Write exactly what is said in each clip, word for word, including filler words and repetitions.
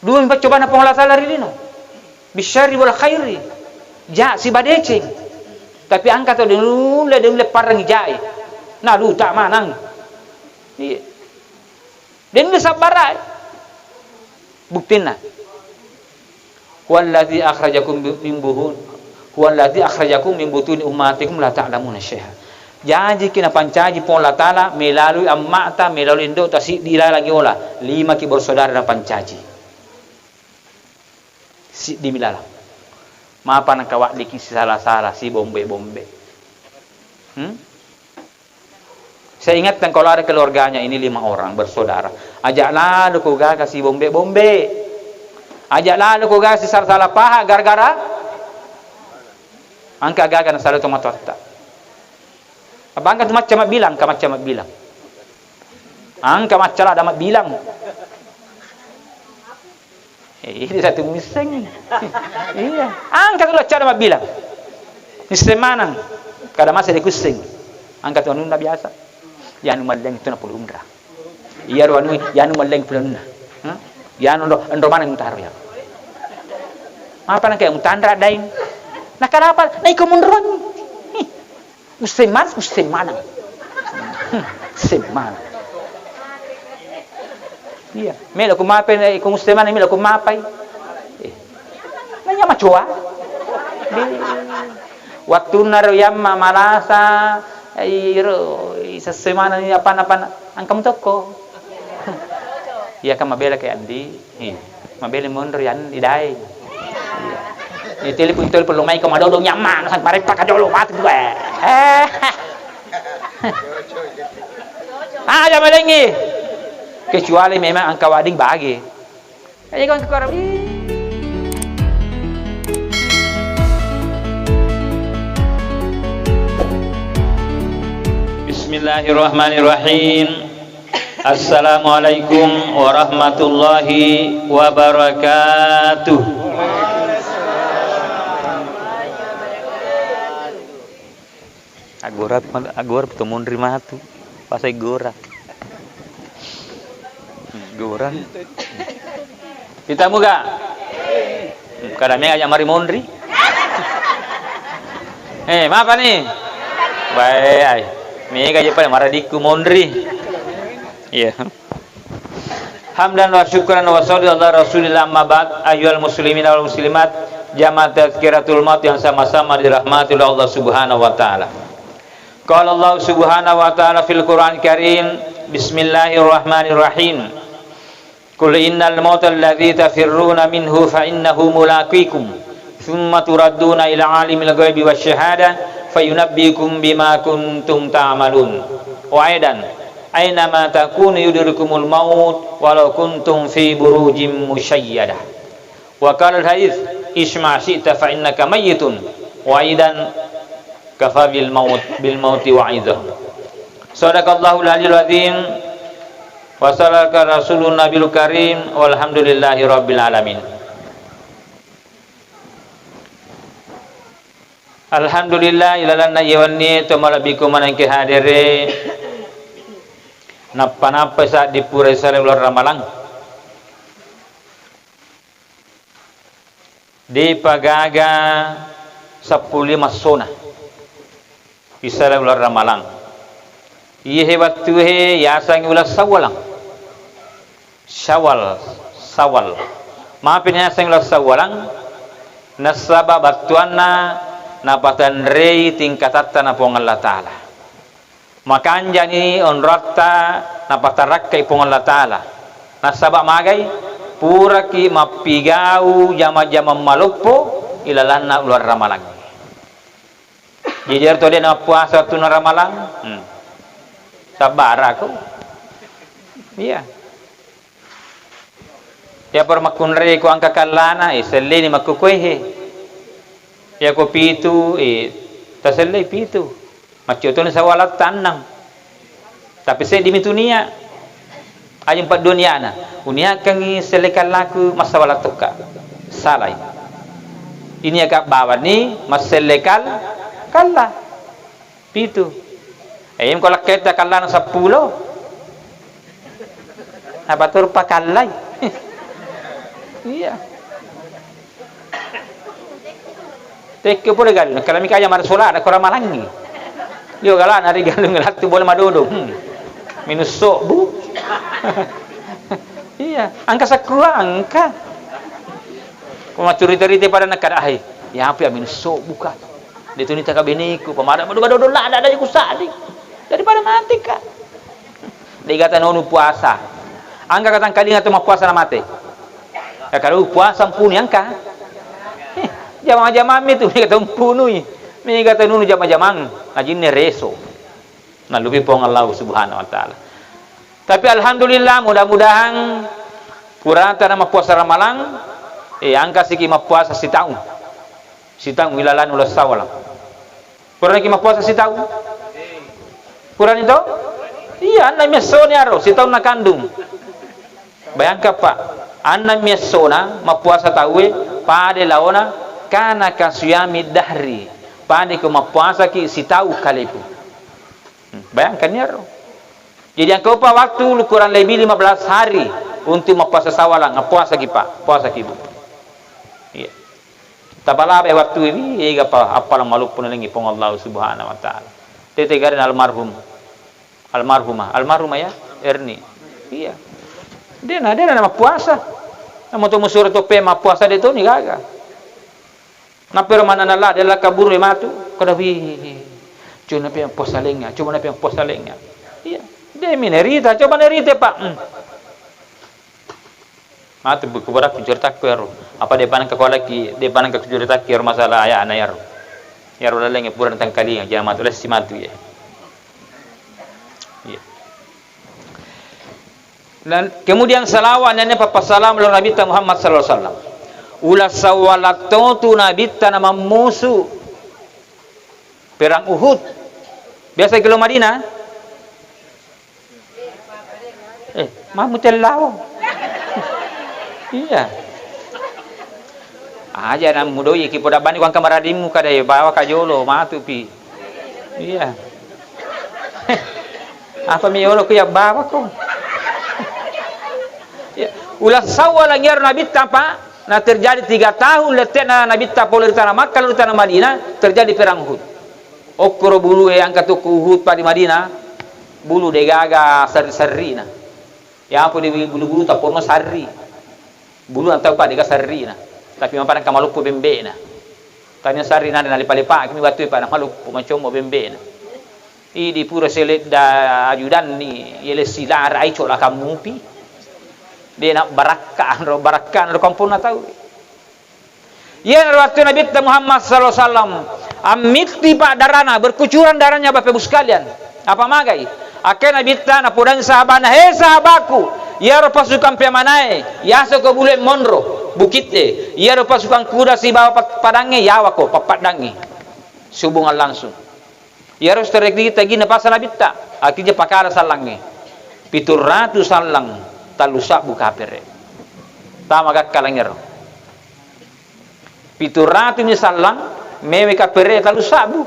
Dua mi paccobana Puang Allah Taala ri lino. Bisyarri wal khairi. Ja siba deceng. Tapi engka to de nulle, de nulle parrengngi jae. Na duta maneng. Iya. De nulle sabbarae. Buktinna. Huwallazi akhrajakum min buhun. Huwallazi akhrajakum min butuni ummahatikum la ta'lamuna syai'a. Jajiki napancaji Puang Allah Taala melalui amma'ta, melalui indo'ta siddi laleng yola. Limaki bersaudara napancaji. Siddimi laleng. Mapa nengka waddiki sisala-sala, sibombe-bombe. Hmm? Saya ingatkan kalau ada keluarganya ini lima orang bersaudara, ajak lalo ko gaga sibombe-bombe. Ajak lalo ko gaga sisala-sala paha gara-gara engka gaga nasala tomatoatta. Apa engka tu macca mabbilang, engka macca mabbilang. Engka macca lada mabbilang. Eh, ini satu misseng. Iya, engka tu laccara mabbilang. Misseng maneng. Kada masa dikusseng. Engka tu anunna biasa. Yanu malleng tu napulunra. Iya ro anu, yanu malleng pulunna. Hah? Yanu ro, enro maneng mutaro ya. Apa nang kayak mutanra daing? Nah, kenapa? Nah, iko munron. Ih. Usse man-, usse maneng. Hmm, usse maneng. Iya, melo ku mapai, eh, ku usse maneng, melo ku mapai. Eh. Nanya macoa. Be. Wattunna ro yamma malasa, eh, ro, isesse maneng, apa, apa, engka mutokko. Iya kan mabela kayak Andi. Iya. Mabela monro yan idae. Iya. Iya, telepon, telepon lo mai ko madodo nyamma, sampai marepa ka jolo mati gue. Eh. Ah, ya malengi. Kecuali memang engka wedding bagi. Ayo kan ke orang. Bismillahirrahmanirrahim. Assalamualaikum warahmatullahi wabarakatuh. Agora, agora tu monri matu. Pasai gora. Gora. Kita muga. Kada mega aja mari monri. Eh, mapa ni? Bae ai. Mega je pada maradikku monri. Iya. Hamdan wa syukran wa sholli ala Rasulillah, amma ba'd. Ayyuhal muslimin wal muslimat, jamaah tazkiratul maut yang sama-sama dirahmati oleh Allah Subhanahu wa taala. Qala Allah Subhanahu wa taala fil Qur'an Karim, Bismillahirrahmanirrahim. Qul innal mautal ladzi tafirruna minhu fa innahu mulaqikum, tsumma turadduna ila alimil ghaibi wasy syahadah, fayunabbiukum bima kuntum ta'malun. Wa aidan, aina ma takunu yudrikumul maut walau kuntum fi burujim musyayyadah. Wa qala al-hadits, "Isy ma syi'ta fa innaka mayyitun." Wa aidan, kafa bil maut, bil mauti wa'idha. Sadaqallahul aliyyul azim. Wa sadaqa rasulun nabiyul karim. Walhamdulillahi rabbil alamin. Alhamdulillah, ilalanna iye wennie to malebbiku manengke hadere. Nappa-nappai saddi pura isala uleng Ramalang. De'pa gaga seppulo lima essona isala uleng Ramalang. Iyehe wettuhe yasengngi uleng Sawwalang. Syawal, Sawal. Mapi nasengngi uleng Sawwalang, nasaba bettuanna napatenrei tingkatatta na Puang Allah Taala. Makanjani onroatta napatarakkai Puang Allah Taala. Nasaba magai? Puraki mappigau jama-jamang maloppo ilalanna uleng Ramalangnge. Jadi ero to de' nappuasa wettunna Ramalang, hmm. Sabbarako. Iya. Iyaparo makkunrai ko engka kallana, eh, selleni makkukuehe. Iyako pitu, eh, tasellei pitu. Maccio toni sawalatta annang. Tapi seddimi tu nia. Aja empat dua niana. Uniakangi selle kallaku massawala tokka. Salai. Ini agak bawani masselle kal-, kalla. Pitu. Eh, ko lakketta kallana seppulo. Apa turpa kallai? Iya. Tekke pole galung, nakkeda mika aja mara sola, ada kora malangi. Yo galana ri galung lattu bola madodo. Hmm. Minus sobu. Iya, engka sakkua, engka. Ko macurita-rita pada nakkeda, "Ai, ya apa ya minus sobu ka?" De tu nita ka beneku, pamada madodo-dodo la ada, ada ku sadi. Daripada mati ka. Dega tanonu puasa. Engka katangkalinga tu mappuasa na mate. Ya kalau puasa mpuni engka. Eh, jama-jamang mi tu mega tempunui. Mega tenunu jama-jamang. Najinne reso. Nalupi Puang Allah Subhanahu wa Ta'ala. Tapi alhamdulillah, mudah-mudahan purata na mappuasa Ramalang, eh, engka siki mappuasa sitaung. Sitaung ilalan uleng Sawal. Purani ki mappuasa sitaung? Purani to? Iya, anna messoni aro, sitaung nakandung. Bayangkan, Pak, anna messona mappuasa tauwe pada laona kana kasuyami dahri. Pada ko mappuasa ki sitaung kalepu. Hmm, bayangkan ni aro. Jadi engka upa waktu kurang lebih lima belas hari untuk mappuasa Sawal, mappuasa ki, Pak, puasa ki, Bu. Iya. Tapalaba wattu wi, ega pa appalang maloppo nalengngi Puang Allah Subhanahu wa Ta'ala. Tete garena almarhum, almarhumah, almarhumah ya, Erni. Iya. Dena, dena nama puasa. Namo to musuro toppe mappuasa de toni gaga. Napero manana la, de la kaburu matu, kada wi. Cuma nape puasa lenga, cuma nape puasa lenga. Iya. De minerita, coba nerita, Pak. Hmm. Matu buku berak kucuritakku ero. Apa de panang kakualaki, de panang kakucuritakki ero masalah ayana ero. Ero lalengnge pura tangkalinga, jama matu lessi matu ye. Iya. Dan kemudian salawat nenne pappasalam lo Nabi ta Muhammad sallallahu alaihi wasallam. Ula sawalatto tu Nabi ta na mammusu perang Uhud. Biasa kilo Madinah? Eh, mammu tellao. Iya. Aja na mudoi ki poda bani kuang kamaradimmu kada ye bawa ka jolo matu pi. Iya. Apa mi yolo ku ya bawa ko. Iya. Ula sawala ngiaro Nabitta apa? Na terjadi tiga tahun lette'na Nabitta pole ri tana Makkah ri tana Madinah terjadi perang Uhud. Okkoro bulu e angka tu ku Uhud pa di Madinah, bulu de gaga serri-serrina. Yapo di bulu-bulu tapono sarri. Bulu antau pa de ga sarrina. Tapi mapada engka maloppo bembe'na. Tania sarri nana nalepa-lepa kimi batu pa na maloppo macommo bembe'na. Idi pura seledda ajudanni yele silara ai cola kammupi. De na barakka anro barakka anro kamponna tau. Iyanaro wattu Nabitta Muhammad sallallahu alaihi wasallam ammitti pa darana, berkucuran darahnya Bapak Ibu sekalian. Apa magai? Akke Nabitta napodangi sahabana, "He sahabaku, iyaro pasukan peamanae, yasoko bule monro, bukit e, iyaro pasukan kuda sibawa pa-, padangnge, yawako pappaddangnge." Sehubungan langsung. Iyaro strategi taginna pasa Nabitta, akhirnya pakala sallangnge. Pitu ratu sallang, tallu sabbu kapere. Tama gakkalangngero. Pitu ratu mi sallang, mewe kapere tallu sabbu.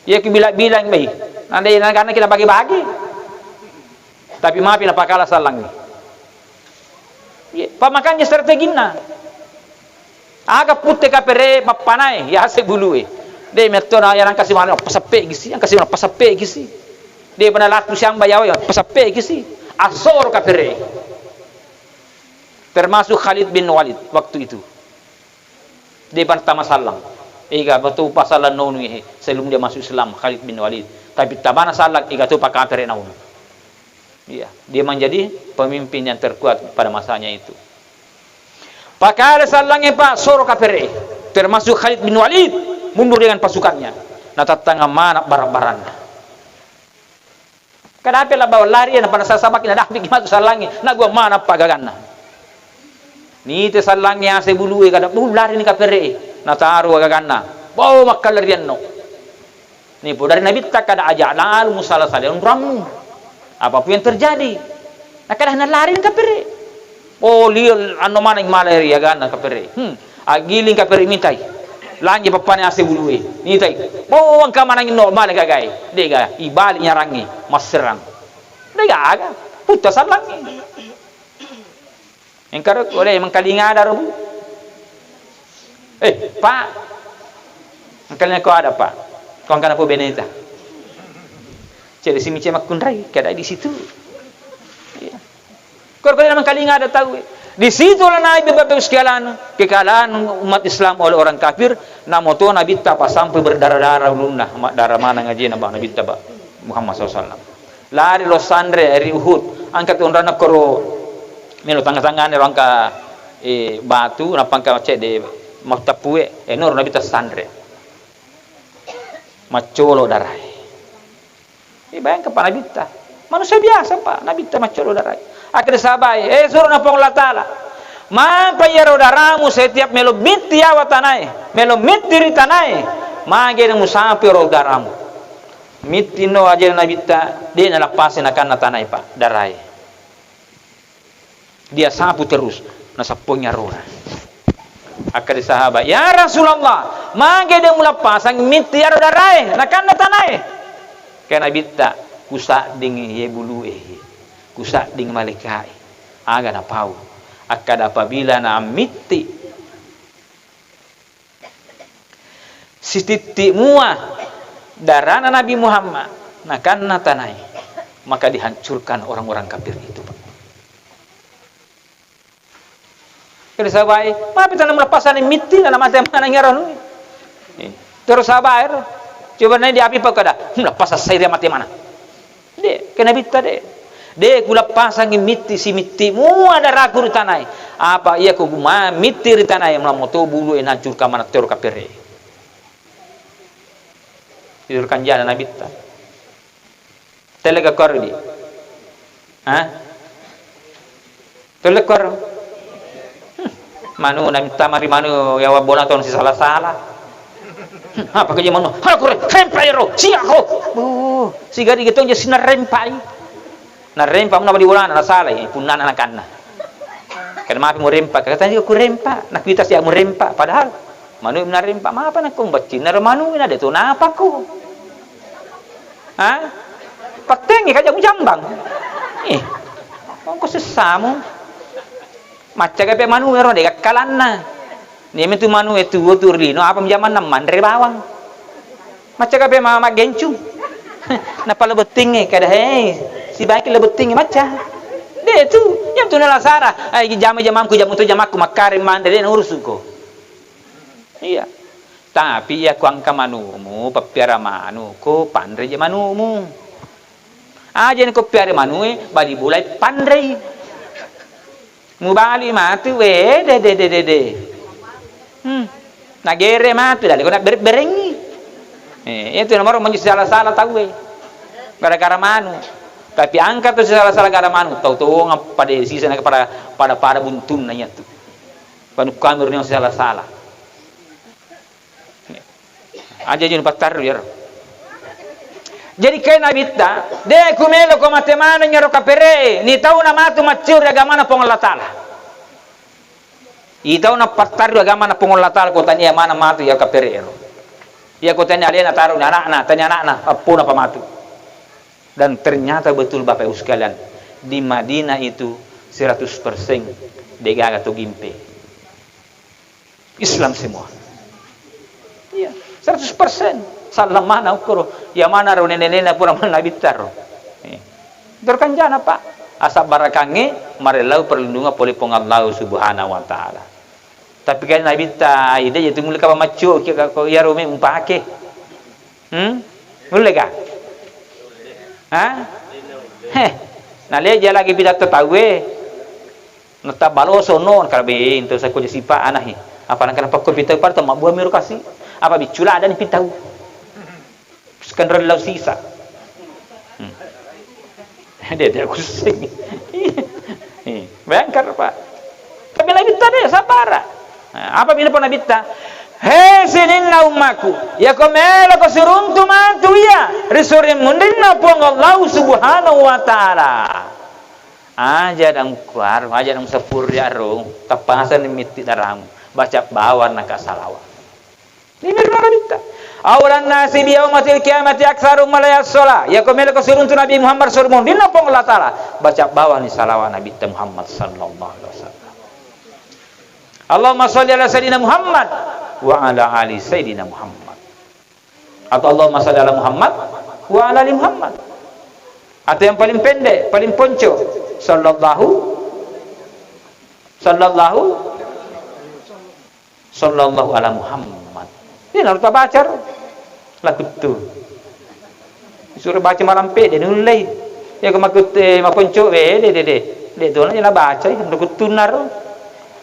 Iya ki bilang-bilang bai. Nandai nagana kita bagi-bagi. Tapi mapi napakala sallangnge. Iya, pamakannya strateginna. Aga putte kapere mappanae, yase bulue. De mettona yarang kasi mana pasappe gisi, yang kasi mana pasappe gisi. De pada latu siamba yawa ya pasappe gisi. Asoro kapere. Termasuk Khalid bin Walid waktu itu. De pan tama sallang. Ega betul pasallang nonu he, sebelum dia masuk Islam Khalid bin Walid. Tapi tabana sallang ega tu pakapere naunu. Iya, dia menjadi pemimpin yang terkuat pada masanya itu. Pakale sallangnge, Pak, soro kapere, termasuk Khalid bin Walid, mundur dengan pasukannya. Natattangang mana barang-barangna. Kadapi la bawa lari, na panasa sabaki, na dapi matu sallangnge, na gua mana pagaganna. Nite sallangnge ase bulue, kada, "Buh, lari ni kapere." Nataro agaganna. Bawa makkalarianno. Ni podari Nabitta kada aja lalu musala sale onrammu. Apapun yang terjadi. Nakada na lari ni kapere. Oh, liyo anno maneng male ri aganna kapere. Hmm. Agiling kapere mitai. Langi pappane ase bulue. Nitai. Oh, engka maneng no male gagai. Dega, ibali nyarangi. Masserang. Dega aga. Putta sallangi. Engka ro ko de mengkalinga ada ro, Bu. "Eh, Pak." "Engkalinga ko ada, Pak?" "Ko engka napo beneta." Cede si mice makkunrai, kada di situ. Iya. Koro-koro mengkalinga ada tau. Di situlah Nabi, Bapak Ibu sekalian, kekalahan umat Islam oleh orang kafir, namoto Nabitta pa sampai berdarah-darah ulunna, ma-, darah maneng ajena, Pak, Nabitta, Pak Muhammad sallallahu alaihi wasallam. Lari lo sanre ri Uhud, angkat onrana koro melo tanga-tangane ro angka, eh, batu, nappa angka cedde matteppue, eh, noro Nabitta sanre. Maccolo darai. Eh, bayangkan, Pak, Nabitta. Manusia biasa, Pak, Nabitta maccolo darai. Akhirnya sahabai, "Eh, suruh na Puang Allah Ta'ala. Mapa iyaro daramu setiap melo mitti yawa tanae, melo mitti ri tanae, mage na musapi ro daramu?" Mitti no aja Nabitta, de nalappasi nakanna tanae, Pak, darai. Dia sapu terus, nasappongi arona. Akkeda sahabat, "Ya Rasulullah, mage de mulappasang mitti aro darae, nakanna tanae?" Kena Nabitta, "Kusadding ye bulue, kusadding malaikai, aga napau." Akkeda, apabila na mitti sititti mua darana Nabi Muhammad, nakanna tanae, maka dihancurkan orang-orang kafir itu, Pak. Kena sahabai, "Mapi tana mulappasang mitti, na mate maneng iyaro anu?" Eh, terus sahabai ro. Coba nai diapi pa kada, "Mulappasang sai ria mate maneng." De, kena Nabitta de. "De kulappasangi mitti simitti mua daraku ri tanae. Apa iya ko guma mitti ri tanae, mulamoto bulu e nancurka maneng tero kapere." Itu kanjana Nabitta. Telle ka koro di. Hah? Telle koro. Hmm. Manu na mitta mari manu yawa bona ton si sala-sala. Hmm. Apa kerja manu? Halo kore, rempa ero, siako. Oh, sigari getong je sinar rempai. Narempa muna bali bolana, nasalai, punnana nakanna. Kada mapi murempa, katanya ku rempa, nakuita sia murempa, padahal manu narempa, mapa nakko baccinna ro manu, na de tu napa ku. Ha? Pattengi kaja mujambang. Eh, ongko sessamu. Macca gape manu ero de gakkalanna. Neme tu manu e tuo tu rino, apa jamanna manre bawang. Macca gape ma-, maggencung. Nappa le bettingnge, kada, "Hei, sibaiki le bettingnge macca." De tu, yang tu nalasara. Ai, jama-jamangku, jamu tu jamakku, makkare manre, de naurusuko. Iya. Tapi iya ko angka manumu, pappiara manuko, panre je manumu. Aja ni ko piara manue, bali bolai panrei. Mubali matu, we, de, de, de, de, de. Hmm. Nagere matu, dale ko nabbere-berengi. Eh, itu nomor menjadi salah-salah tau, we. Gara-gara manu. Tapi angka tu salah-salah gara manu, tau tongeng pada sisa na pada, pada, pada buntunna iya tu. Panu kami ri salah-salah. Aja jun pattarru iyaro. Jadi kai Nabitta, de ku melo ko mate maneng iyaro kapere, ni tau na matu maccuri agamana Puang Allah Ta'ala. I tau na pattarru agamana Puang Allah Ta'ala ko tania mana matu iyaro kapere ero. Iya ko tania alena taro ni anakna, tania anakna, appona pa matu. Dan ternyata betul Bapak Ibu sekalian, di Madinah itu seratus persen degaga to gimpe. Islam semua. Iya, seratus persen. Sallang mana ukkoro, iya mana ro nene-nene pura mana Nabitta ro. Eh. Terkanjana, Pak. Asa barakangnge marellau perlindungan pole Puang Allah Subhanahu wa Ta'ala. Tapi kan Nabitta, ide itu mulai kapan maccio, ki-, ko iyaro me umpake. Hmm? Mulle ka? Ha? Heh. Naleja lagi pidato tauwe. Natabaloso no, kalabe into sako je sipa anahi. Apa nangka napakko pita pada to mabbuang miro kasi. Apa biccula ada ni pitau. Sekenrel lau sisa. Hmm. Dia, dia kusing. Eh, bayangkan, Pak. Tapi Nabitta de sabara. Nah, apa bina pun Nabitta? He sininna ummaku, yako melo ko siruntu matu iya, risuri munrinna Puang Allah Subhanahu wa Ta'ala. Aja dang kuar, aja dang sepur ya ro, tapasang mitti darang, baca bawang naka salawat. Ini Nabitta. Aulan nasi bi yaumatil qiyamati aktsaruhum alayya sholat. Yako melo ko siruntu Nabi Muhammad suri munrinna Puang Allah Ta'ala, baca bawang ni salawat Nabitta Muhammad sallallahu alaihi wasallam. Allahumma sholli ala Sayyidina Muhammad wa ala ali Sayyidina Muhammad. Atau Allahumma sholli ala Muhammad wa ala ali Muhammad. Atau yang paling pendek, paling ponco, sallallahu, sallallahu, sallallahu ala Muhammad. Ini harus baca. Lakuttu. Suruh baca malampe, de nullei. Ya, ko makutte, makonco, eh, de, de, de. De, dona je nabaca, eh, nakuttunaro.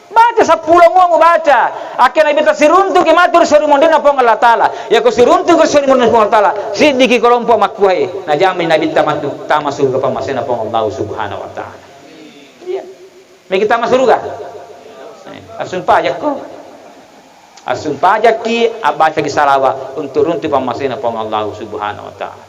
Baca seppulo mua mubaca. Akhirnya Nabitta siruntuki matu ri sori monrinna Puang Allah Ta'ala. Ya, ko siruntuki ri sori monrinna Puang Allah Ta'ala, siddiki kelompok makkuae. Najamai Nabitta matu, tama surga pammasena Puang Allah Subhanahu wa Ta'ala. Iya. Megi tama suruga? Eh, assumpajakko. Assumpajakki, abbacaki salawat untuk runtu pammasena Puang Allah Subhanahu wa Ta'ala.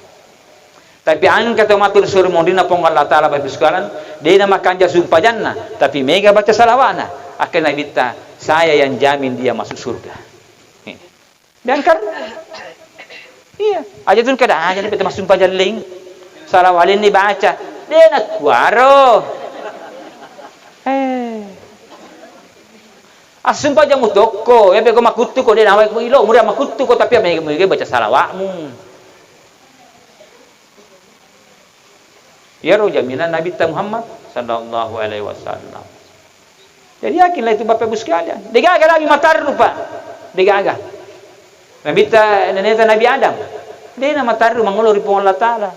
Tapi engka tau matu ri sori monrinna Puang Allah Ta'ala, Bapak Ibu sekalian, de namakanja sumpajanna, tapi mega baca salawatna. Akhirnya Nabitta, "Saya yang jamin dia masuk surga." Eh. Biangkan? Iya. Aja tu kada aja ni peta massumpajang leng. Salawat leng ni baca. De nakuaro. Eh. Assumpajang mutokko, ya peko makuttuko, de nawa ko ilo, muda makuttuko, tapi ya mega, mega baca salawatmu. Iyaro jaminan Nabitta Muhammad sallallahu alaihi wasallam. Jadi yakinlah itu Bapak Ibu sekalian. Degaga Nabi matarru, Pak. Degaga. Nabitta, neneta Nabi Adam. De namatarru mangolo ri Puang Allah Ta'ala.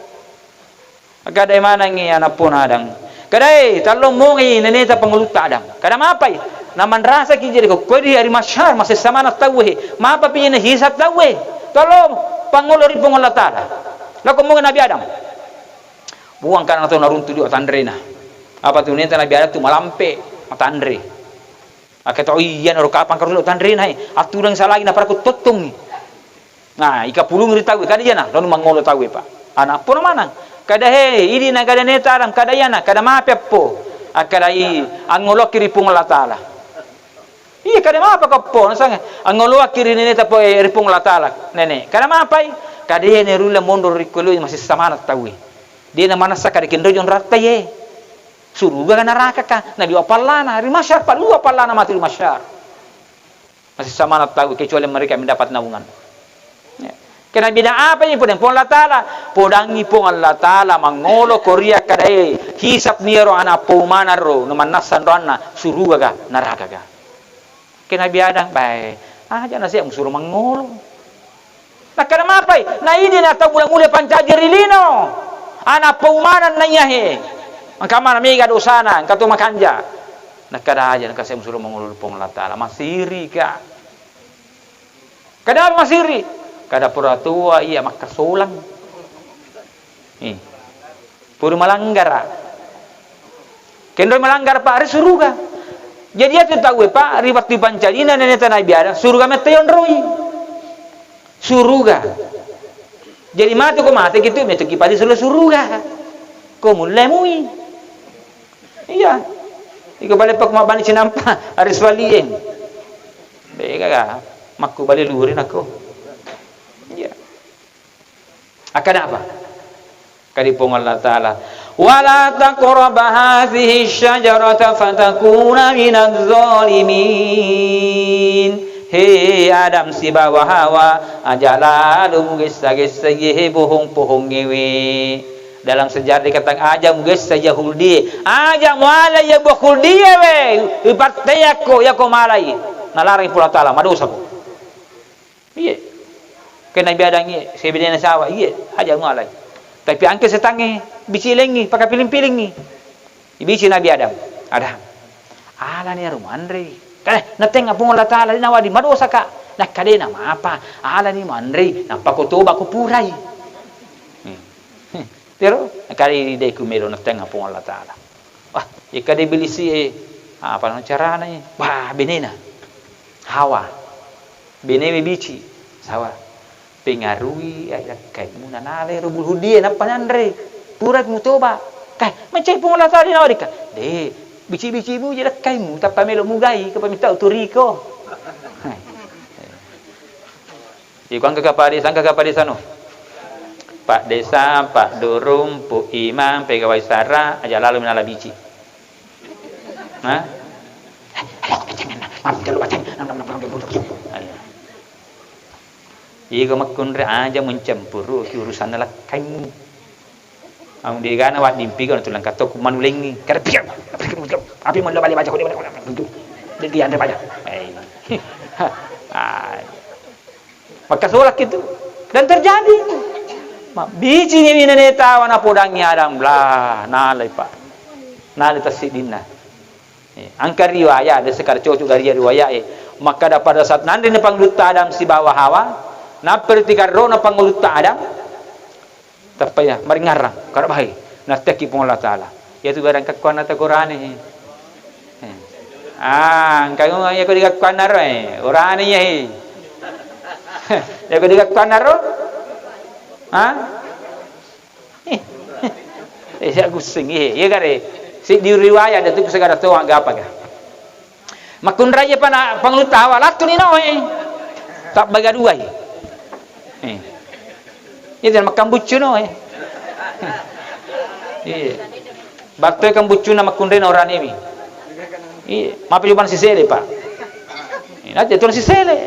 Kada manengngi ana' pona Adam. Kadae, tallo mongi neneta pangulutta Adam. Kada mapai. Namanrasaki jadi ko kodi hari masyar masessa maneng tauwe. Mapa pi nahisab tauwe. Tallo pangolo ri Puang Allah Ta'ala. Lako mongi Nabi Adam. Buang kana to naruntu dio tanrena. Apa tu nenta Nabi Adam tu malampe, matanre. Akata, "Oh iya, naro kapang karo tanrena, eh. Atudang salagi na paraku tottongi." Nah, ika pulung ri tau, kada iyana, lalu mangolo tau, Pak. Ana' pona manang. Kada, "He, idi na kada neta Adam, kada iyana, kada mape appo." Akkadai angoloki ri Puang Allah Ta'ala. Iya, kada mapa kappo, nasang angoloaki ri neneta po, eh, ri Puang Allah Ta'ala, Nenek. Kada mapai, kada iya nerulla monro ri kolo masessa maneng tauwe. De namanessa kada kenro jonratta ye. Suruga ka neraka ka, na dua pallana, ri masyar, pa dua pallana mati ri masyar. Masessa maneng tauwe, kecuali mereka mendapat naungan. Ya. Kena bidang apa ini? Podang Puang Allah Ta'ala. Podangi Puang Allah Ta'ala mangolo koria kadae hisab niaro ana' poumanaro, no mannassa anroanna, suruga ga, neraka ga. Ke Nabi Adam, bae, aja nasiak musuro mangolo. Nakkada mapai, na idi na tau mula-mula pancaji ri lino. Ana' poumanang na iyahe. Engka mana mega dosana, engka to makanja. Nakkada aja, engka saya musuro mangolo Puang Allah Ta'ala. Masiri ka. Kada masiri, kada pura tua iya makkasolang. Eh. Pura malanggara. Kenroi malanggara, Pak, ri suruga. Jadi, iyatu tauwe, Pak, ri wettu pancajina neneta Nabi Adam, suruga metta yonroi. Suruga. Jadi, matu ko mate gitu, metu ki padi solo suruga. Ko mulle mui. Iya. Iko bale pak mabani cinampa, aris walien. Bega ga, makku bale luri nako. Iya. Akkada apa? Kadi Puang Allah Ta'ala, "Wala taqraba hadhihi syajarata fatakuna minadh dhalimin." He Adam sibawa Hawa, aja lalo mugessa-gessa ye he pohong-pohongngewe. Dalam sejarah dikatakan, aja mugessa ya huldie, aja muala ya buah huldie we, ipatteyakko yako malai. Nalarang Puang Allah Ta'ala, madosa ko. Iye. Ke Nabi Adam iye, sebedena sawa, iye, aja mualai. Tapi angke setangnge, bicilengngi, pakapiling-pilingngi. Ibici Nabi Adam. Adam. Alani aru manrei. Kale, natengnga Puang Allah Ta'ala, dena wadi madosa ka. Nakkadena mapa, alani manrei, nappa ko toba ko purai. Hmm. Tero, nakkade de ku melo natengnga Puang Allah Ta'ala. Wah, ika de bilisi e, apa na carana e? Wah, benena. Hawa. Benewe bici. Sawa. Pengarui ai lakkaimu nanale ro bulu hudie nappa nanre. Pura mutoba. Kai, macai Puang Allah Ta'ala nawarika. De, bici-bicimu je lakkaimu tappa melo mugai ko pamitau turiko. Iko engka kepala desa, engka kepala desa no. Pak Desa, Pak Durung, Pu Imam, pegawai sara, aja lalo minala bici. Hah? Iya. Iga makkunrai aja mencampuru ki urusanna lakkaingngi. Amu degana waddimpiga natuleng katto ku manulengngi. Kada pikir, api mello bale baja ko de, de, de, de, baja. Eh. Ah. Makkasolaki tu. Dan terjadi. Mabbicini minene tawa napodangngi Adam. Lah, nalai, Pak. Nalai tassiddinna. Eh, engka riwayat, ada sekadar cocok dari riwayat, eh. Makkada pada saat nanreni Pangulutta Adam sibawa Hawa, nappa ri tikarrona Pangulutta Adam, tappa iya, maringngarang, kada bahai. Nattekki Puang Allah Ta'ala. Iyatu barang kakkuanna ta Qur'ane, eh. Eh. Ah, engka iya ko dikakkuanna ro, eh. Qur'ane iya, eh. Iya ko dikakkuanna ro? Hah? Eh, sia gussing, eh, iya gare. Si di riwayat ada tu segala tu anggap aga. Makkunrai pa na Pangulutta Hawa, lattu ni no, eh. Tabbaga duai. Eh. Iya, dan makan bucu no, eh. Iya. Batto kan bucu na makkunrai na orang ini. Iya, mapi cuma sisele, Pak. Iya, nanti tuan sisele.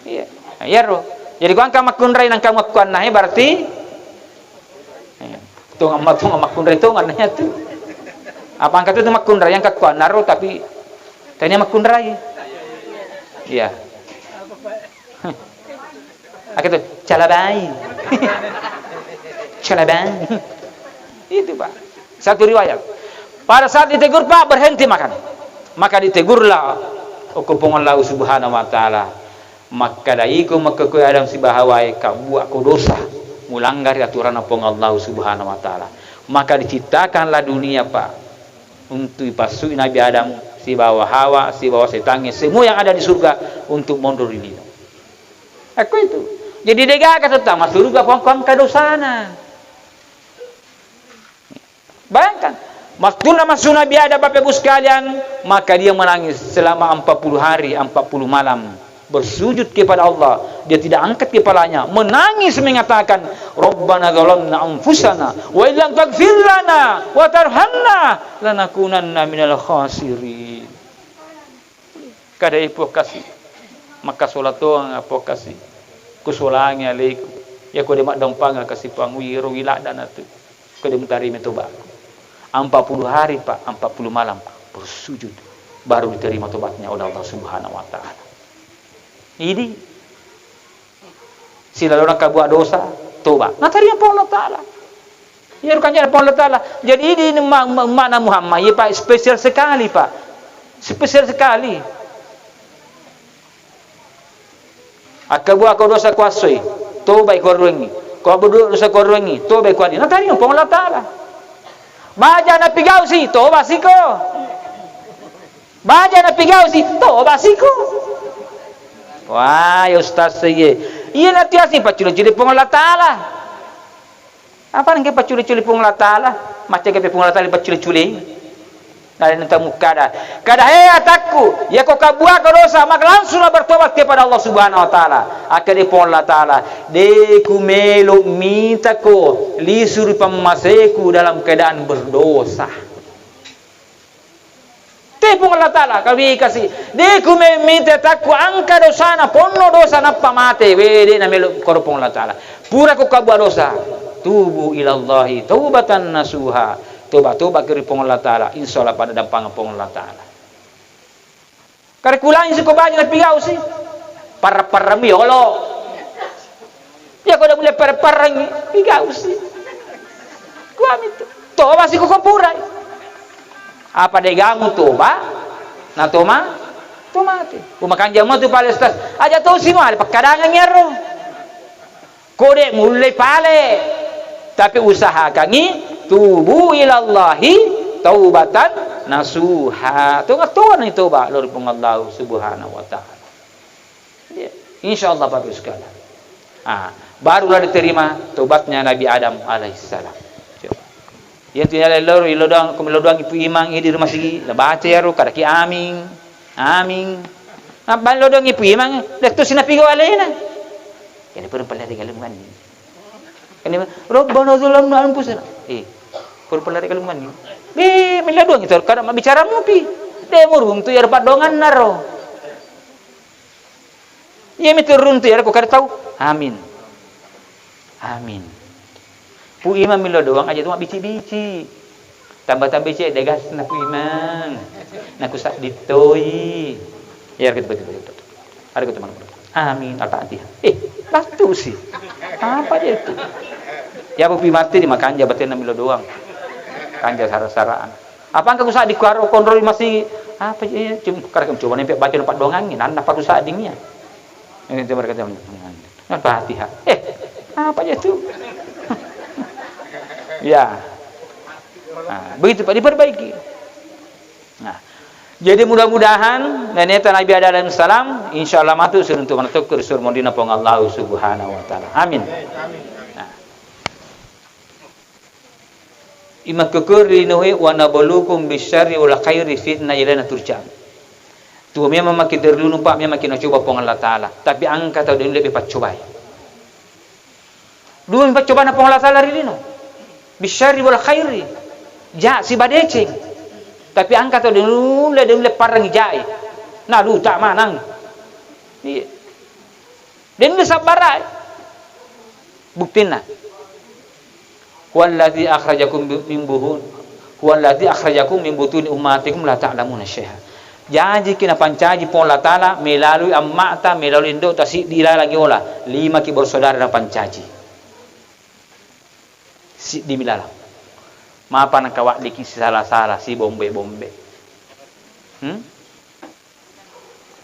Iya. Nah, iyaro. Jadi ko engka makkunrai nang kamu makkuanna, eh, berarti Eh, tongeng ma-, tongeng makkunrai tongeng na tu. Apa engka tu makkunrai yang kakkuannaro tapi tania makkunrai. Iya. Aku tu, calabai. Calabai. Itu, Pak. Satu riwayat. Pada saat ditegur, Pak, berhenti makan. Maka ditegurlah, okko Puang Allah Subhanahu wa Ta'ala. Makkada iko makkekkoe Adam sibawa Hawae kabbuakko dosa, mulanggari aturanna Puang Allah Subhanahu wa Ta'ala. Maka diciptakanlah dunia, Pak, untuk ipassui Nabi Adam sibawa Hawa, sibawa setangnge, semua yang ada di surga untuk monro ri lino. Ekko itu. Jadi degaga tetta massurga, Puang, ko engka dosana. Bayangkan, waktunna massu Nabi Adam, Bapak Ibu sekalian, maka dia menangis selama empat puluh hari, empat puluh malam. Bersujud kepada Allah, dia tidak angkat kepalanya, menangis mengatakan, "Rabbana zalamna anfusana, wa illam taghfir lana, wa tarhamna, lanakunanna minal khasirin." Kada e Puang kasi, makkasola tongeng Puang kasi, kusolangi aleku, iya ko de maddampangeng kasi Puang, wiro wiladda natu, ko de mutarima tobaku. Empat puluh hari, Pak, empat puluh malam bersujud, baru diterima tobatnya oleh Allah Subhanahu wa Ta'ala. Idi, silalona kabuat dosa, toba. Natarima Puang Allah Ta'ala. Iya, rukanya Puang Allah Ta'ala. Jadi, ini ma-, ma-, makna Muhammad, iya, Pak, spesial sekali, Pak. Spesial sekali. Akkabuat ko dosa kuassoi, tobai kuaruengi. Ko abbudu dosa kuaruengi, tobai kuali. Natarima Puang Allah Ta'ala. Baja napigausi, toba siko. Baja napigausi, toba siko. Wah, ya Ustaz, iye. Iya, natiasi paccule-cule Puang Allah Ta'ala. Apa nengke paccule-cule Puang Allah Ta'ala? Macca kepe Puang Allah Ta'ala paccule-cule. Nalena tamukkada. Kada, "He atakku, iya ko kabuat ko dosa, maka langsunglah bertobat kepada Allah Subhanahu wa Ta'ala." Akkeda Puang Allah Ta'ala, "De ku melo mitako lisuri pammaseku dalam keadaan berdosa." Te Puang Allah Ta'ala, kawi kasi. De ku me-, mita takku angka dosana, ponno dosa nappa mate. We, de na melo koro Puang Allah Ta'ala. Pura ko kabuat dosa. Tubu ilallahi taubatan nasuha. Toba-toba kiri Puang Allah Ta'ala. Insya Allah pada dampang Puang Allah Ta'ala. Kare kulangi siko baja napigausi. Parra-parrami yolo. Iya ko de mulle parra-parrangi, pigausi. Kuami tu. Toba siko ko purai. Apa de gamu toba? Na toma, tomate. Umakanjang mo tu pale Ustaz. Aja to simo ale pakkadangan iyaro. Ko de mulle pale. Tapi usahakangi tubu ilallahi taubatan nasuha. Tonga-tonga ni toba lao ri Puang Allah Subhanahu wa Ta'ala. Iya. Insya Allah, Bapak Ibu sekalian. Ah, barulah diterima tobatnya Nabi Adam alaihissalam. Coba. Iya tu, ya, loro, ilo doang, ko melo doang ipu imang di rumah sigi, la baca ya ro, kadaki amin. Amin. Apa lo doang ipu imang, de tu sinapigo alena. Jadi pura pala di galung mani. Kan dia, "Rabbana zalamna anfusana." Eh, pura pala ri galung mani. Be, mella doang itu, kada mabbicara mupi. De muruntu ya rupa dongan naro. Iya mi turun tu, ya, ko kada tau. Amin. Amin. Pu Imang millau doang aja tu mabbici-bici. Tambah-tambah cedde gasna Pu Imang. Naku sadding toi. Ya, gitu, betul, betul, betul. Ada gitu, mana? Amin. Al-Fatihah. Eh, batu sih. Apa dia itu? Ya, Pu Imang mati di makanja batin millau doang. Kanja sara-saraan. Apa engka ku sadding kuaro konroi masih apa je? Cuma kada coba nempe baca nampak doangangi, nanna paku sadding ya. Ini coba kata Al-Fatihah. Eh, apa aja itu? Ya. Nah, begitu Pak, diperbaiki. Nah, jadi mudah-mudahan neneta Nabi Adam alaihissalam, insya Allah matu siruntu manatukur sur mondina Puang Allah Subhanahu wa Ta'ala. Amin. Nah. Imakkukuri Nuhe, "Wa nabluukum bisyarri wal khairi fitnah ilaina turja'un." Tuo memang maki terlunu, Pak, memang maki nacoba Puang Allah Ta'ala. Tapi engka tau de' nulle paccobai. Dua mi paccobana Puang Allah Ta'ala ri lino. Bisyarri wal khairi. Ja, siba deceng. Tapi engka tau de' nulle, de' nulle parang jae. Nah, lu tak manang. Iya. De' nulle sabbarai. Buktinna. Huwallazi akhrajakum bi-, min buhun, huwallazi akhrajakum min butuni ummahatikum la ta'lamuna syai'a. Jajiki napancaji Puang Allah Ta'ala melalui amma'ta, melalui indo'ta siddi lalang yola, limaki bersaudara napancaji. Siddi mi lalang. Mapa nakawaddiki sisala-sala, sibombe-bombe. Hmm?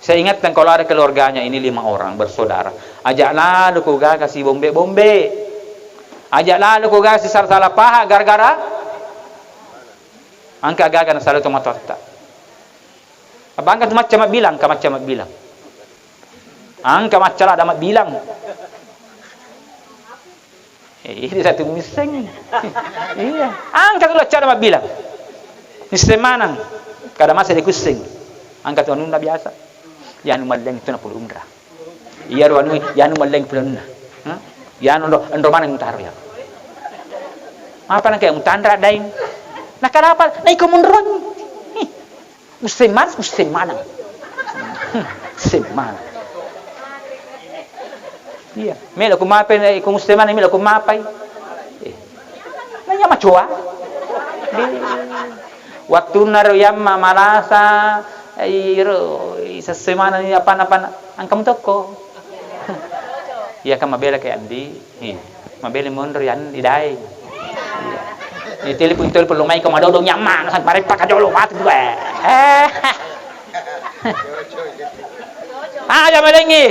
Saya ingatkan kalau ada keluarganya ini lima orang bersaudara, ajak lalo ko gaga sibombe-bombe. Ajak lalo ko gaga sisala-sala paha gara-gara engka gaga nasala tomatoatta. Apa engka tu macca mabbilang, engka macca mabbilang. Engka macca lada mabbilang. Eh, iya, satu misseng. Iya. Engka tu lacca mabbilang. Misseng maneng. Kada masa dikusseng. Engka tu anunna biasa. Yanu mallengngi tu napulunra. Iya ro anu, yanu mallengngi pulunna. Hah? Yanu ro, enro maneng taro ya. Apa nang kayak mutanra daing? Nah, kenapa? Nah, iko munrong. Ih. Usseng man-, usseng maneng. Hmm, usseng maneng. Iya, melo ku mapai, eh, ku usseng maneng, melo ku mapai. Eh. Nanya macoa. Eh. Wattunna ro yamma malasa, eh, ro, isesse maneng, apa-apa, engka mutokko. Iya, kan mabela kayak Andi. Iya. Mabela monro yan idaeng. Iya. Iya, telepon, telepon lo mai ko madodo nyamang, sampai repa ka jolo mati gue. Eh. Aja malengi.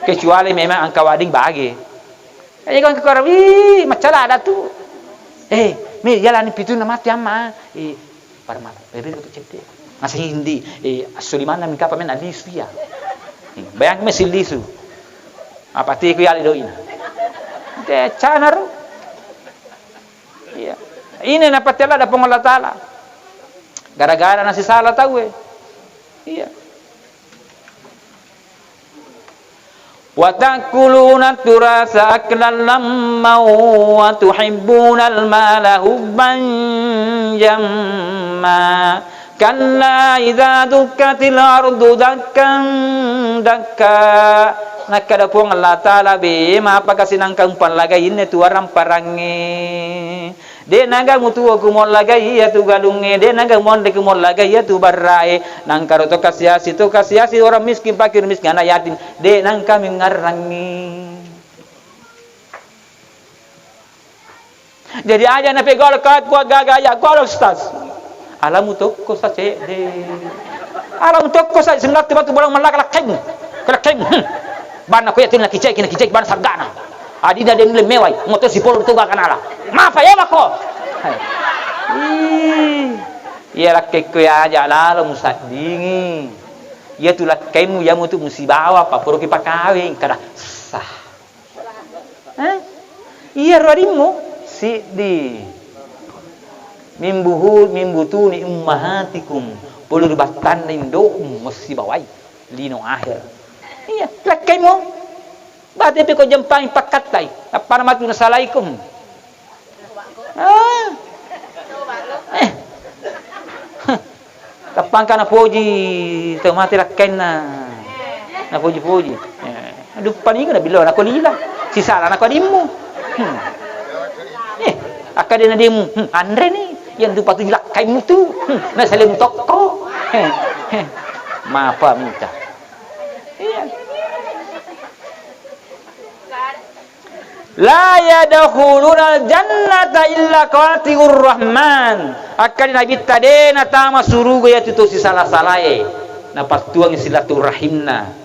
Kecuali memang engka wedding bage. Eh, kan ke kora, wih, macala ada tu. Eh, mi jalani pitunna mati amma. Eh, Parma, bebe tu cedde. Ngaseng indi, eh, assulimanna mingka pa men alisu iya. Eh, bayang me sillisu. Apa ti ku yali doina. Te canaro. Iya. Ini napatella da Puang Allah Ta'ala. Gara-gara nasisala tauwe. Iya. Wa ta'kuluna turasa aklan lamma wa tuhibbunal mala hubban jamma. Kalla idza dukkatil ardu dakkan dakka. Nakkeda Puang Allah Ta'ala, be, mapaka sinangka umpallagai inne tu aramparangnge. De' naga mutuo ku mollagai iya tu galungnge, de' naga monre ku mollagai iya tu barrae, nangka ro to kasiasi, to kasiasi orang miskin, fakir miskin, anak yatim, de' nangka mengngarrangi. Jadi aja na pegol kat ku gaga ya gol ustaz. Alamu tokko sa cedde. Alamu tokko sa singatti batu bolang mallaka lakkaimu. Ke lakkaimu. Hmm. Banna ko yatin nakicai, nakicai banna sargana. Adina den le mewai, motor sipolo to gaga nala. Mapa ya mako? Ih. Iya lakkekko ya aja lalo musaddingi. Iya tu lakkaimu ya mutu musibawa papuro ki pakawing kada sah. Eh? Iya ro adimmu siddi. Mimbuhu, mimbutuni ummahatikum. Polo ri battanna indo'mu messibawai. Lino akhir. Iya, lakkaimu. Bate pe ko jempangi pakkattai. Nappana matu nasalaikum. Ah. Eh. Tappangka napoji tau mate lakkainna. Napoji-poji. Duppani ko nabillo nako lila, sisala nako adimmu. Hmm. Eh, akkadena adimmu, hmm, anreni, yang dupa tu lakkaimmu tu, hmm, nasaleng tokko. Eh, eh. Mapa minta. Iya. La yadkhulunal jannata illa qati'ur rahman. Akkadi Nabitta, de natama suruga iyatu to sisala-salae, napattuangi silaturahimna,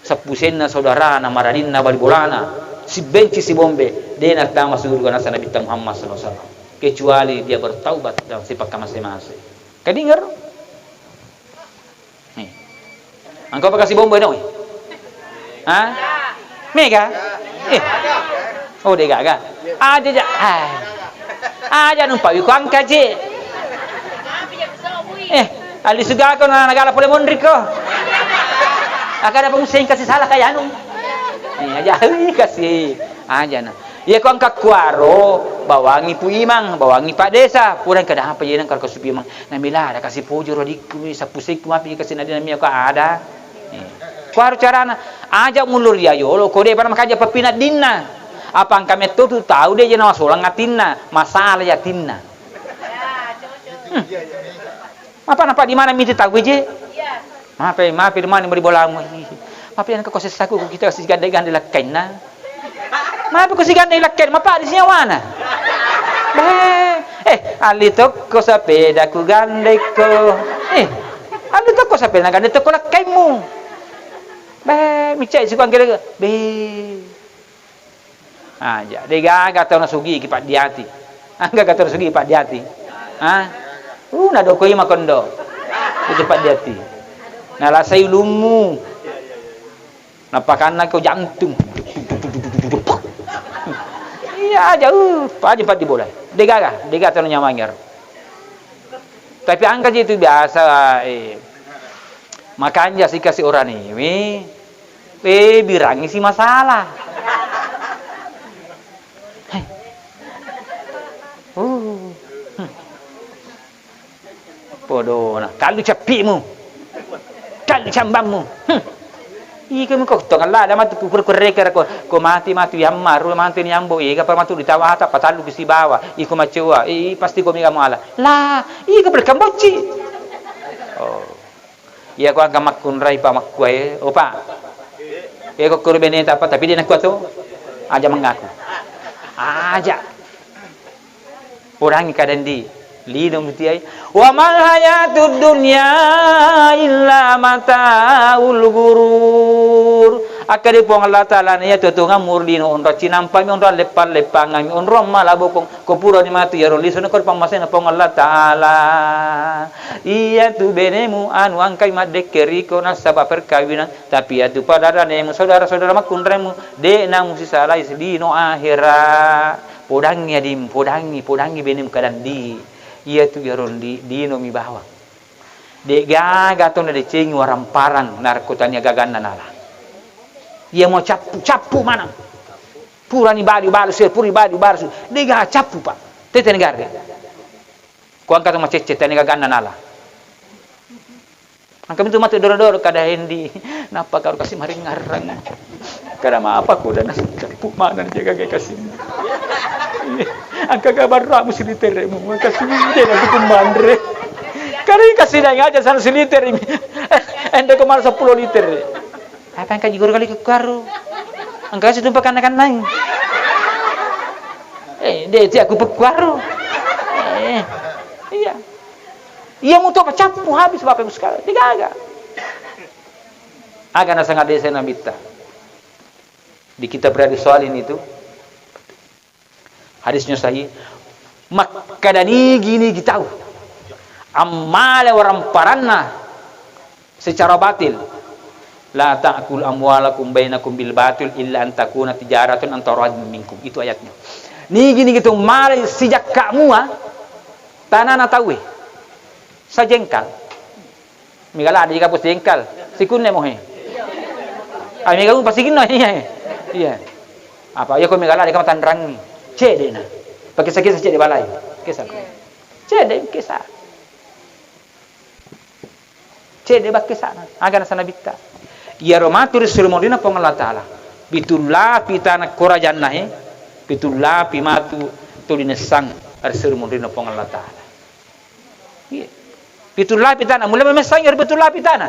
seppusenna, saudarana, maraninna, bali bolana, sibbenci sibombe, de natama suruga nasa Nabitta Muhammad sallallahu alaihi wasallam, kecuali dia bertaubat dan sipakkamase-mase. Kadingero? Nih. Engka apa kasi bombo dong? Ha? Mega? Eh. Oh, de gaga. Aja ja. Ah. Aja numpa wiko angka je. Eh, ali suga ko na nagala pole monri ko. Aga ada pemusing kasi salah kaya anu. Eh, aja, ui, kasi. Aja na. Iya ko engka kuaro, bawangi Pu Imang, bawangi Pak Desa, pura engka dapa iya nengka ko Pu Imang. Namila ada kasi pojoro adikku, sappusekku mapi kasi nadina mia ko ada. Eh. Kuaro carana, aja mulur iya yolo, ko de pada makaja papina dinna. Apa engka metto tu tau de jena masolang atinna, masalah ya atinna. Hmm. Mapa napa di mana miti tau je? Mape, mape di mana beri bolamu? Mape yang kau sessaku kita kasi gande-gande lakkainna. Mape ko sigande lakkainna, mapa di sinyawana? Beh, eh, ali tokko sepeda ku gandekko. Eh, ali tokko sepeda gande tokko lakkaimmu. Beh, micai sikuang kira. Beh. Aja, de gaga tau nasugi ki paddiati. Engka gaga tau nasugi paddiati. Ha? Uh, nadokoi makondo. Itu paddiati. Nalasai ulummu. Napakanna ko jantung. Iya aja, uh, aja paddi bola. De gaga, de gaga tau nyamangir. Tapi engka ji itu biasa, eh, makanja si kasi oraniwi, eh, birangi si masalah. Heh. Uh. Hmm. Podona, kallu cappimu. Kallu cambammu. Hmm. Iko mi ko tongeng lada matu ku kurrekere ko, ko mati matu yammaru matu ni ambo ega pa matu ditawata patallu ki sibawa iko macoa i pasti ko mega muala. La, iko berkambocci. Oh. Iya ko aga makkunrai pa makkuae, opa. Eko kuru beneta apa tapi de nakua to. Aja mengaku. Aja. Podangngi kadang di lino mutiai. Wa mal hayatud dunya illa mataul ghurur. Akkade Puang Allah Taala na iya tuo-tuongeng mur lino onro cinampa mi onro leppang-leppangeng mi onro mala bokong ko purani matu iyaro lisu na ko pammasena Puang Allah Taala. Iya tu benemu anu angkai maddekke riko nasaba perkawinan. Tapi iyatu padaranemu, saudara-saudara makkunremu, de namusisalai lino ahera. Podangngi adim, podangngi, podangngi benemu kadang di. Iyatu iyaro di, dino mi bawang. De gaga to nadecengi waramparang narekko tania gaganna nala. Iya mo cappu, cappu manang. Purani bali balu se, puri bali balu se. De gaga cappu, Pak. Tete negara. Ko angka to macecce tania gaganna nala. Angka mintu matu doro-doro kada hendi, nappa karo kasi maringngarrang. Kada mapa ko dana cappu mana jaga ke kasi. Angka gabarra mu siliteremu, kasi de na tu manre. Kari kasi dai aja sana siliter mi. Ende ko mala seppulo liter. Apa engka jigoro kali kukkuaru. Engka si tumpa kanna-kannang. Eh, de ti aku pekkuaru. Eh, iya. Iya muto pacappu habis Bapak Ibu sekalian. Digaga. Aga nasanga desa Nabitta. Di kitab Riyadhus Shalihin itu, hadisnya sahih. Makkada nigi-nigi tau ammale waramparanna secara batil. La ta'kul amwalakum bainakum bil batil illa an takuna tijaratun an taradin minkum. Itu ayatnya. Nigi-nigi tu male sijakka mua tanana tauwe. Sajengkal. Mega ladde jika pos jengkal. Sikunne mohe. Ah, mega pasti kinno, iya. Iya. Apa iya ko mega ladde kama tanrangi. Cedde na. Pakkesa-kesa cedde balai. Kesa. Cedde kesa. Cedde bakkesana. Aga nasana bitta. Iyaro matu ri suri molina Puang Allah Taala. Pitu lapi tana korajanna he, pitu lapi matu tuli nessang arseri munrinna Puang Allah Ta'ala. Iya. Pitu lapi tana, mulle memessangi ero pitu lapi tana.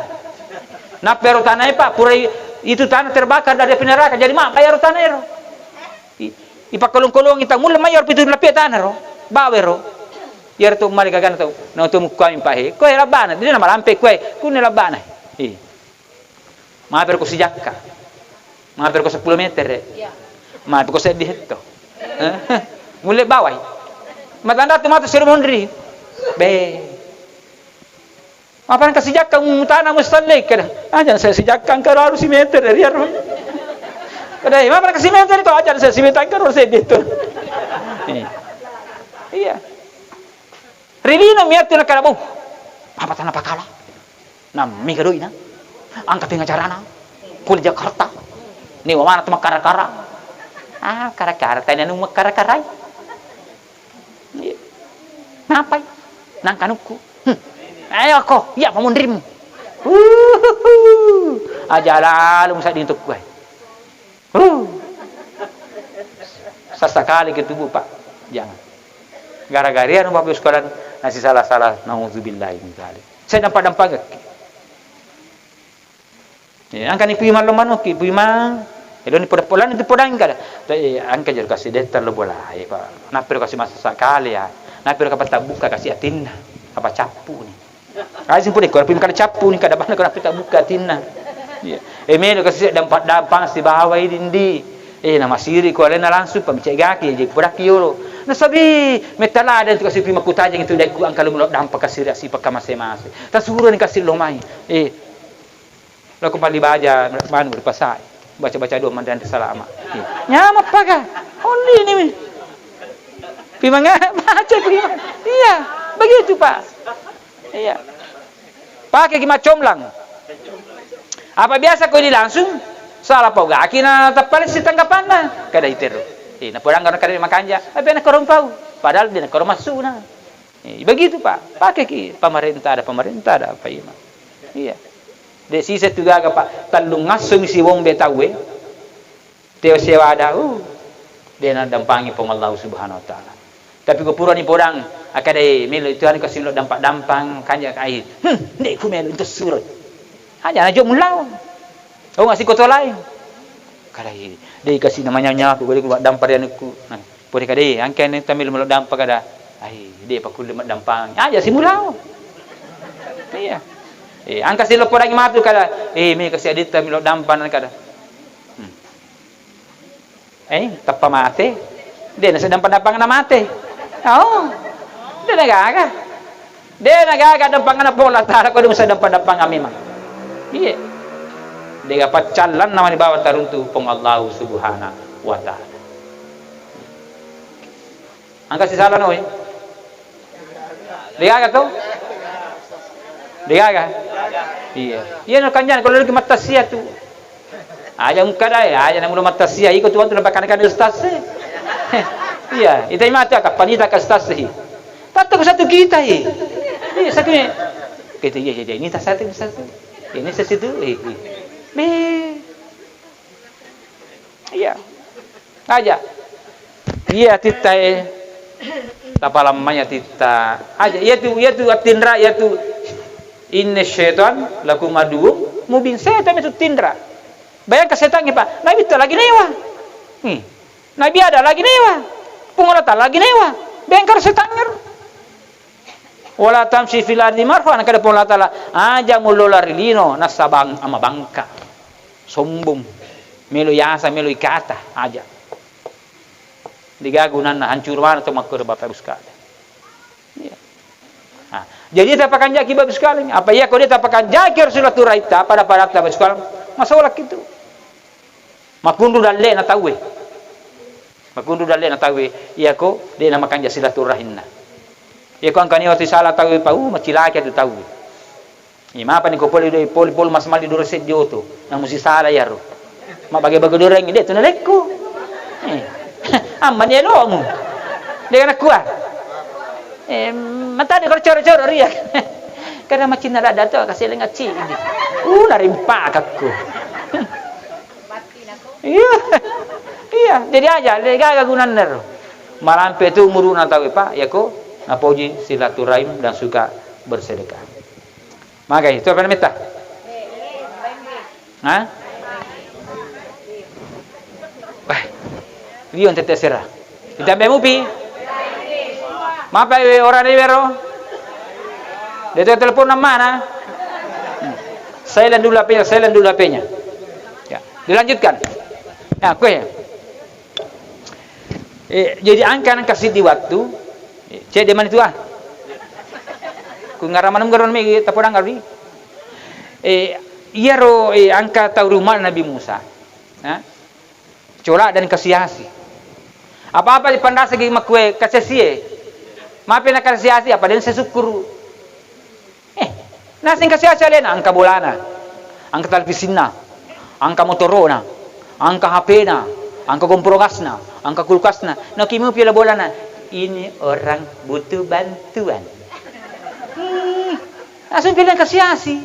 Nappa ero tana e, Pak, pura i-, itu tanah terbakar dari api neraka, jadi mabba ero tana ero. I-, ipakkolong-kolongi tau, mulle mai ero pitu lapi tana ro, bawa ero. Iyaro tu mali gagana tau, na tu mukkuami Pak he, koe labbana, dina malampe koe, kunne labbana. Iya. Mape ko sijakka. Mape ko seppulo meter. Iya. Mape ko seddi hetto. Eh? Mulle bawai. Matanda tu matu sero monri. Be. Apa nang kasijakka mutana mustalle kada. Aja saya sijakka engka raru si meter dari aro. Kada, apa nang kasi meter itu aja saya si meter engka raru seddi itu. Iya. Iya. Ri lino mi attu nakada, "Boh, apa tana pakala? Nammi ka doina? Angka tenga carana? Ko ri Jakarta? Newa mana tu makkara-kara?" Ah, kara-kara, tania nu makkara-karai. Iya. Napai? Nang kanukku. Hmm. Ayo ko, iya pamunrimmu. Uhuhu. Aja lalu musa di untukku, eh. Huh. Sasakali ke tubuh, Pak. Jangan. Gara-gara anu, Bapak Ibu sekalian, nasi salah-salah, naudzubillahi min dzalik. Saya dampak-dampakki. Ya, angkani pui mallo manoki, pui mang. Eloni poda-, polani tu podang kada. Eh, angka jero kasi detta lo bola, eh, Pak. Napiro kasi masasakali ya. Napiro kapata buka kasi atinna. Apa cappu ni. Ai, simpulekko, pimkada cappu ni, kada bana ko napita bukka atinna. Iya. Eh, melo kasi dampa-, dampang sibawai dindi. Eh, namasiri ko alena langsung pamicegaki, je puraki yolo. Nasabi, metta lada tu kasi pima kutajang itu dekku angka lumelo dampa kasiri asi pakka mase-mase. Tasuro ni kasi lo mai. Eh, Lako malli baja, manu ri pasai. Baca-baca doa manre-anre salama. Iya. Nyameng paga. Ollini mi. Pimanga baca pimang. Iya, begitu, Pak. Iya. Pake ki maccomlang. Apa biasa ko ini langsung salah pau gaki na tappalessi tanggapanna. Kada itero. Eh, na podang kada makanja, tapi ana korompau. Padahal dia na koro massuna. Eh, begitu, Pak. Pake ki pamarenta ada, pamarenta ada apa ima. Iya. De sisa tu gaga, Pak. Tellung ngassomi siwombe tauwe. Teo sewa ada, uh, de nadampangi Puang Allah Subhanahu wa Ta'ala. Tapi ko purani podang, akadai melo itu anu kasi melo dampak-dampang, kanja ai, hmm, de ku melo itu surut. Aja na jo mulao. Oh, ngasih koto lain. Kadai, de kasi namanya nyaku, de ku dampak ri anukku. Nah, Pura kada, eh, angkani tamil melo dampa kada. Ai, de pakulle maddampang. Aja simulao. Iya. Eh, angka silo podangi matu kada. Eh, me kasi aditta melo dampa kada. Hmm. Eh, tappa mate. De nasa dampa-dampang na mate. Oh. De na gaga. De na gaga dampanganna Puang Allah Ta'ala, ko de musa dampa-dampang memang. Iya. De ga paccallanna mani bawang taruntu Puang Allah Subhanahu wa Ta'ala. Angka sisala noi. Degaga to? Degaga? Iya. Iya no kanjana kalau lagi mattasia tu. Aja mukada ya, aja namulo mattasia iko tu antu napakan kan ustaz. Iya, ita imata kapanita ka ustaz hi. Tatto ko satu kita hi. Iya, satu ni. Kita iya jadi ini tas satu satu. Ini sesitu. Eh, eh. Be. Iya. Aja. Iya titta e. Tapalammaya titta. Aja. Iya tu, iya tu attinra, iya tu. Inna syaitan lakum aduwwum mubin. Setan itu tinra. Bayangkan setan ini, Pak. Nabi itu lagi newa. Hmm. Nabi ada lagi newa. Pengolata lagi newa. Bengkar setan ngeru. Wala tamsyi fil ardi marha, nakada Puang Allah Ta'ala, aja mullola ri lino, nasabang amabangka. Sombong. Melo yasa, melo ikata, aja. Degaga gunanna, hancur mana to makkoro Bapak Ibu sekalian. Iya. Nah, jadi tapakanjaki Bapak Ibu sekalian. Apa iya ko de tapakanjaki harus silaturahita pada-pada Bapak Ibu sekalian. Masalah itu. Makunru dalle'na tauwe. Makunru dalle'na tauwe, iyako de'na makanja silaturahimna. Iyako engkani wati sala tauwe, pau macilaki atu tauwe. Imapani ko pole, pole, pole mas mali dura seddi oto, namu sisala iyaro. Mabbage-bage dorengngi, de tu nalekku. Eh. Ammani elomu. De kana kua. Eh, matani ko coro-coro ria. Kada macinna dada to kaseleng acci. Uh, narimpakakku. Iya. Iya, jadi aja, de' gaga gunanna ro. Malampe tu umuruna tau, Pak, yako napoji silaturahim dan suka bersedekah. Magai, tu apa namanya? Ha? Wah, lion tette sera. Kita ambil mupi. Mapa orang ini bero? Dia tu telepon nama mana? Hmm. Silent dulu H P-nya, silent dulu H P-nya. Ya, dilanjutkan. Nah, kue. Eh, jadi angka nang kasih di waktu, eh, cek di mana tu ah? Ku ngarang manung garang mi tapodang garang. Eh, iyaro, eh, angka tau rumah Nabi Musa. Ha? Cola dan kasiasi. Apa-apa dipandasa gi makue kasiasie. Mape na kasiasi apa den sesukkuru. Eh, naseng kasiasi alena, angka bolana, angka televisienna, angka motorona, angka H P-na, angka kompor gasna, angka kulkasna. Nakimu pila bolana, ini orang butuh bantuan. Hmm, langsung pila kasiasi.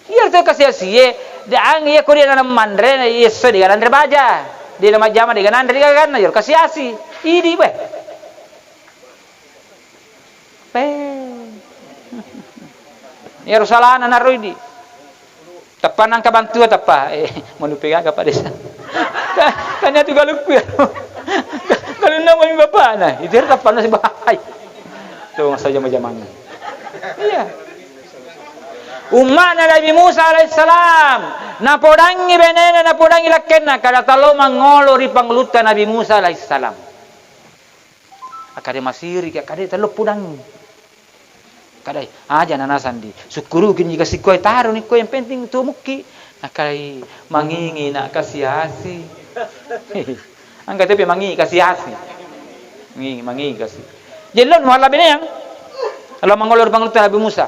Iya tu kasiasi, ye, de ang iya ko dia nanam manre, iya so dia nanre baja. Dia nama jama dia nanre dia kan, iya kasiasi. Idi beh. Pe. Iyaro salana naro idi. Teppa nangka bantuan teppa. Eh, manupe gaga Pak Desa. Tanya tu galukku ya. Kalau nama bapakna, itu teppa nasi bahai. Tu masa jama-jamanna. Iya. Umma'na Nabi Musa alaihissalam, napodangi benena, napodangi lakkenna, kada talo mangolo ri pangulutta Nabi Musa alaihissalam. Akkade masiriki, akkade tello pudangngi. Kadai, aja nanasandi. Sukkuruki jika sikkoe taroni koe, yang penting tumukki. Nakalai mangingi na kasiasi. Angka tepi mangingi kasiasi. Mangingi, mangingi kasi. Jellon mualla beneang. Allah mangolo ri pangulutta Nabi Musa.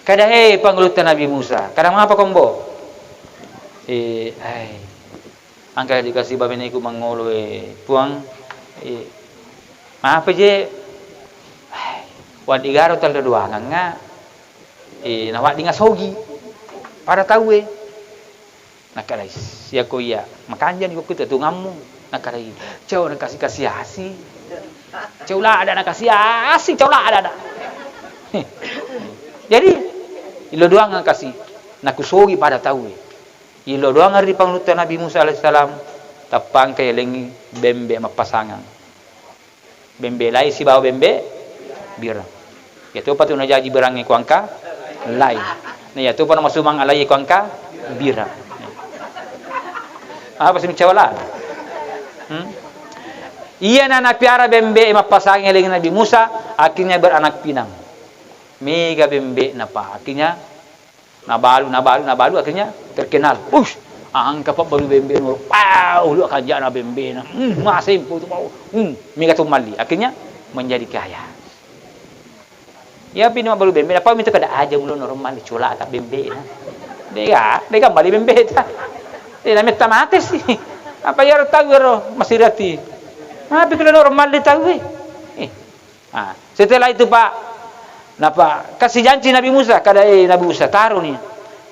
Kada, he, pangulutta Nabi Musa, kada mapa kombo? Eh, ai. Angka dikasi babeneku mangolo, eh, Puang, eh, mapa je? Ai, waddigaro tallo doangangnga, eh, nawaddinga sogi pada tauwe. Nakadai, siako iya, makanjani ko kutu tungammu. Nakadai, cau nakasi-kasi asi. Cau lada nakasi asi, cau lada na. Jadi, ilo doang kasi, nakusogi pada tauwe. Ilo doang ri pangulutta Nabi Musa alaihissalam, tappangka yalengi bembe mappasangang. Bembe lai sibawa bembe bira. Iyatopa tu najaji birangnge ko angka lai. Na iyatopa namasumang alai ko angka bira. Apa sih cawala? Hmm? Iya na napiara bembe mappasangi lagi Nabi Musa, akhirnya beranak pinang. Mega bembe napa, akhirnya nabalu, nabalu, nabalu, akhirnya terkenal. Ush, angka pa balu bembe no. Wow, lu kanjana bembe na. Hmm, masih tu mau. Hmm, mega tu mali. Akhirnya menjadi kaya. Iya, pini mabbalu bembe, apa minta kada aja mulo normal, cola ta bembe na. Dega, dega mali bembe ta. Eh, na metta mate sih. Apa iyaro tau iyaro masirati. Tapi kalau normal di tau, eh. Eh. Ah, setelah itu, Pak, napa kasi janci Nabi Musa, kada, eh, Nabi Musa, taroni.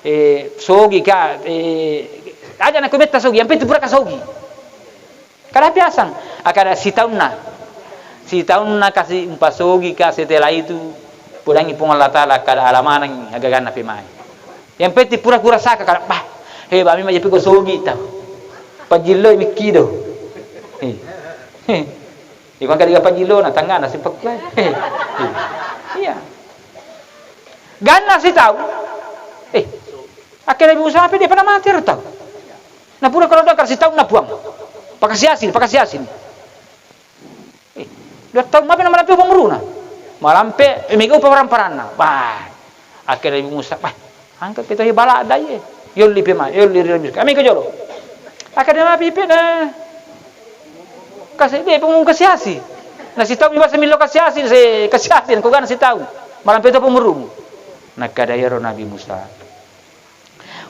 Eh, sogi ka, eh, aja na ku metta sogi, yang penting pura ka sogi. Kada piasang, akkada sitaunna. Sitaunna kasi umpasogika, setelah itu podangi Puang Allah Taala kada alamaneng agaganna pemai. Yang penting pura-pura saka kada, bah, heba memang jepi ko sogi tau. Pajillo mikkido. He. He. Iko kada pajillo na tangga na sipekku. He. Iya. Ganna sitau. Eh. Akhirnya Nabi Musa apa dia pernah mati tau. Na pura kalau dakar sitaunna Puang. Pakasiasi, pakasiasi. Eh, dua taung mapi na malampe pamuruna. Malampe, eh, mega upa waramparanna. Bah, akhirnya Nabi Musa, bah, angka kita he bala dai, eh. Yolli pema, yolli ri Nabi Musa. Kami ke jolo. Akhirnya mapi pena. Kasi, dia pun kasiasi. Na sitau biasa milo kasiasi, se kasiasi, ko gana sitau. Malampe to pamurumu. Nakada iyaro Nabi Musa.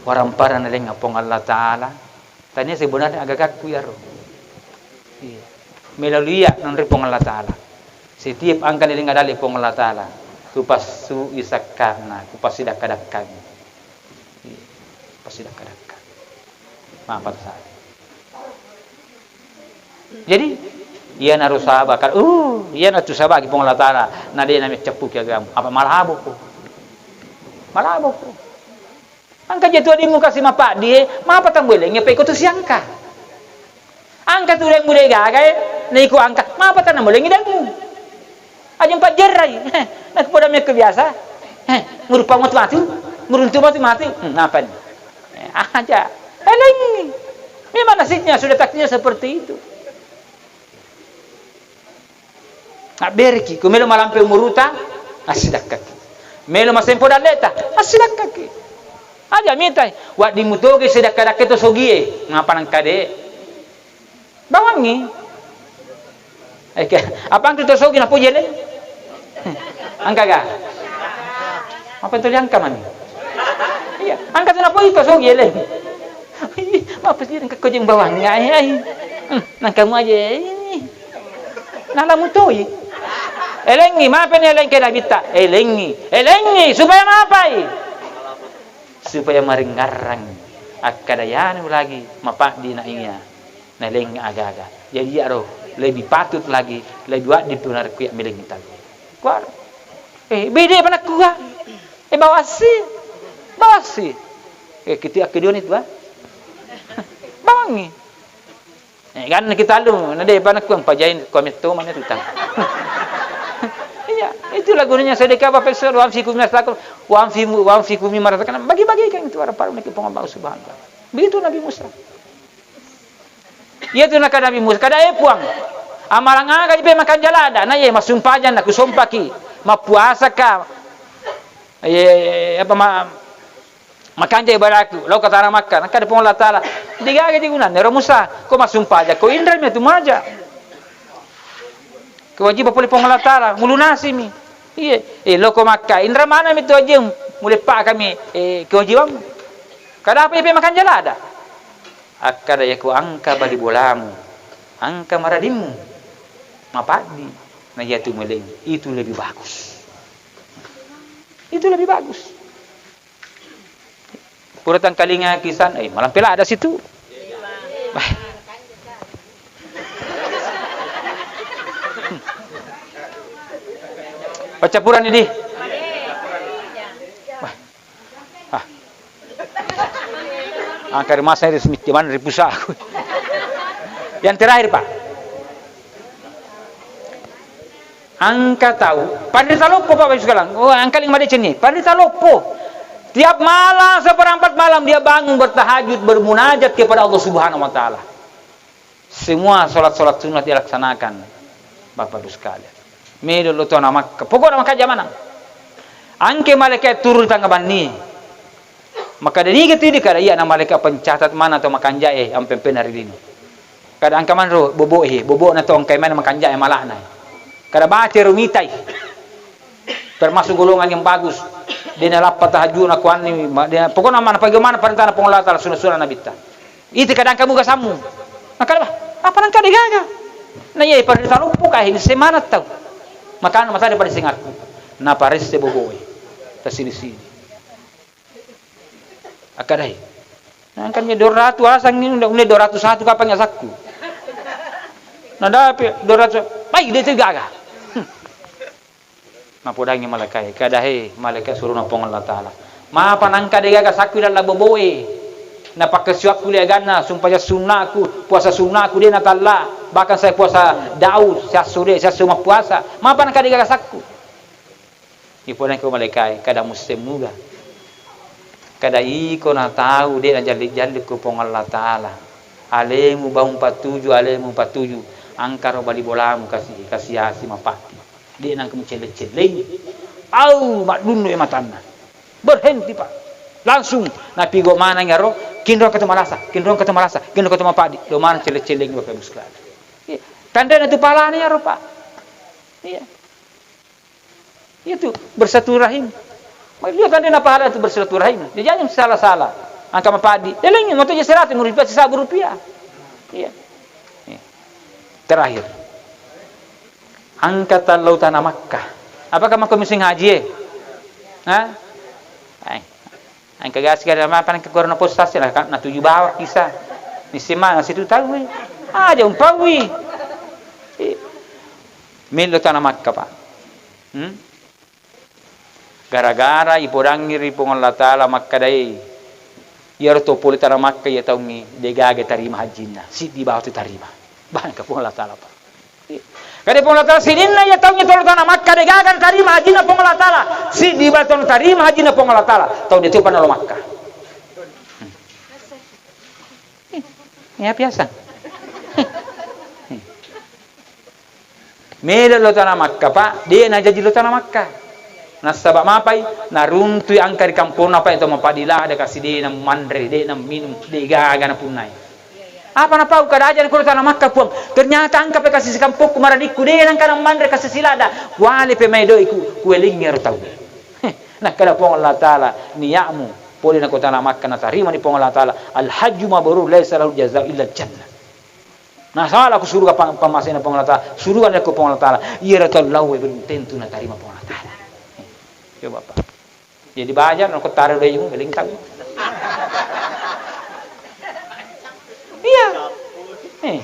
Warampara nalengnga Puang Allah Taala. Tania sebenarnya agagakku iyaro. Iya. Melalui iya nanre Puang Allah Taala. Setiap angka nalengnga dalle Puang Allah Taala, kupassui sakkarna, kupasidakka-dakkangi. Iya. Pasidakka-dakka. Mapa tu saja. Jadi, iyanaro saba, kal-, uh, iyanatu sabaki Puang Allah Taala, na de' na mecceppuki agama. Apa malaboko? Malaboko. Engka je tu adimmu kasi mapaddi e, mapa tammuelengngi apa iko tu siangka. Engka tu de' mulle gaga e, na iko engka, mapa tanammuelengngi demmu. Aja mpajjerrai. Nakko poda mekko biasa. Eh, murupa matu-matu, muruntu matu-matu. Hmm, apa ni? Eh, aja. Elengi. Memang nasibnya sudah takdirnya seperti itu. Abbereki, ko melo malampe umuruta, assidakkaki. Melo masempo dalleta, assidakkaki. Aja mitai, wadding mutoge sedakka-dakka to sogie, ngapa nangka de? Bawangngi. Eke, apa engka to sogi napoji eleng? Engka ga? Apa to liangka mani? Iya, engka to napoji to sogi eleng. Ih, mapa sih engka kojeng bawangngi ai, ai. Hmm, nangka mu aja ini. Nala mutoi. Elengi, mapa ni eleng ke nabitta? Elengi. Elengi, supaya mapai? Supaya maringngarrang. Akkadayanu lagi, mapaddi na iya. Naelengngi aga-aga. Jadi iyaro lebih patut lagi, lebih wadding tu narekko iya melengngi tau. Kuaro. Eh, bede pa nakkua. Eh, bawassi. Bawassi. Eh, kiti akkeduani tu, ah. Bawangngi. Eh, ganna kita lu, na de pa nakkua pajain ko metto mana tu tang. Iya, itulah gunanya sedekah Bapak Ibu, wa anfiqu mimma razaqnakum, wa anfiqu, wa anfiqu mimma razaqnakum. Bagi-bagikan itu para, para Puang Allah Subhanahu wa Ta'ala. Begitu Nabi Musa. Iya tu nakkeda Nabi Musa, kada, "Eh, Puang, amalang aga dipe makanja lada?" Na iye, massumpajang na kusompaki, mappuasaka, eh, apa, ma-, makanja ibadahku, lao ka tana Makkah. Nakkeda Puang Allah Taala, "Degaga digunanna ero Musa, ko massumpajang, ko inrami tu maja." Kewajiban pole Puang Allah Taala, mulunasimi. Iye, eh, lao ko Makkah, inra manami tu aje muleppa kami, eh, kewajibanmu. Kada apa ipe makanja lada? Akkada, "Yako engka bali bolamu, engka maradimmu, mapaddi, na iyatu meleng, itu lebih bagus. Itu lebih bagus." Pura tangkalinga kisan, eh, malampe lada situ. Wah. Paccappurani di. Wah. Ah. Angka ri masa ri semitti mana ri pusaku. Yang terakhir, Pak. Angka tau, panrita loppo, Bapak Ibu sekalian. Oh, angka lima decenni, panrita loppo. Tiap malam seperempat malam dia bangun bertahajud, bermunajat kepada Allah Subhanahu wa Ta'ala. Semua sholat-sholat sunnah dilaksanakan, Bapak Ibu sekalian. Melo lo tona Makkah. Pokokna makanja maneng. Angke malaikat turun di tengah banni. Makkeda, "Niga tu?" Dikada, "Iya na malaikat pencatat mana to makanjae ampempenna ri lino." Kada, "Engka manro bobo'e, bobo'na to engka mana makanjae mala'na." Kada, "Baca ro mitai." Termasuk golongan yang bagus. De' nalappa tahajudna kuanni, ma-, de', pokokna mana pagi mana parentana Puang Allah Taala, sunna-sunna Nabitta. Itu kadang kamu gasammu. Makkeda, "Bah, apa nangka degaga?" Na iya parentana loppo kae, ini semangat tau. Makana matana pada singakku. Na paresse bobo'e. Tasini-sini. Akkadai. Nangkanya dua ratus asangngi, unda, unda dua ratus satu kapang asakku. Nadapi dua ratus, pai, de' tu gaga. Hmm. Napodangi malaikat, kada, "He, malaikat surona Puang Allah Taala. Mapa nangka de' gaga sakku dalam bobo'e? Napakkasiwakku le aganna, sumpajang sunnaku, puasa sunnaku de' natalla. Bahkan saya puasa Daud, siasso de', siasso mappuasa. Mapa nangka de' gaga sakku?" Ipodangko malaikae, kada musseng muga. Kada iko na tau de' najalli-jalli ko Puang Allah Taala. Alemu baung patuju, alemu patuju. Angkaro bali bolamu kasi, kasi-asi mapatti. De' nangka mucelle-cellengi. Au, maddunnu e matanna. Berhenti, Pak. Langsung napigo maneng iyaro, kinrong ketu malasa, kinrong ketu malasa, kinrong ketu mapatti. Do maneng celle-cellengi Bapak Ibu sekalian. Iya. Tanrena tu palana iyaro, Pak. Iya. Itu bersilaturahim. Maka dia kan dia pahala itu bersilaturahim. Dia jangan salah-salah. Angka mapatti. Dia lain mau tujuh seratus rupiah, seribu rupiah. Iya. Iya. Terakhir. Angka tallau tanah Makkah. Apakah mako musim haji, eh? Hah? Eh. Engka gasi kada mapa nengka korona possasi na, natuju bawang kisa. Nisseng maneng situ tauwe. Aja umpaui. Eh, melo tana Makka, Pak. Hmm? Gara-gara ipodangngi ri Puang Allah Taala makkedai, iyaro to pole tana Makka iya taungnge degaga tarima hajjinna, siddi bawang tarima. Bangka Puang Allah Taala, Pak. Kade Puang Allah Taala, sininna iya taungnge tolo tana Makka degaga tarima hajjinna Puang Allah Taala, siddi bawang tarima hajjinna Puang Allah Taala, tau de topa nalo Makka. Hmm. Eh, iya biasa. Eh. Melo lo tana Makka, Pak, de najaji lo tana Makka. Nasaba mapai, naruntui angka ri kamponna, Pak, to mapadi lada kasi de namanre, de naminum, de gaga napunnai. Apa napau kada aja ko tana Makka, Puang? Ternyata angka pe kasi sikampokku maradikku de nangka namanre kasi silada. Wale pe mai doiku, kuelingi ero tau. Heh, nakkeda Puang Allah Taala, niatmu pole nako tana Makka natarima ni Puang Allah Taala. Al hajju mabrur laisa lahu jazau illa jannah. Nasala ku suruga pam-, pammasena Puang Allah Taala, suruga ko Puang Allah Taala. Iyaro tau lawe belum tentu natarima Puang Allah Taala. Coba, Pak. Jadi baja nako taro daimu beling tau. Iya. Eh.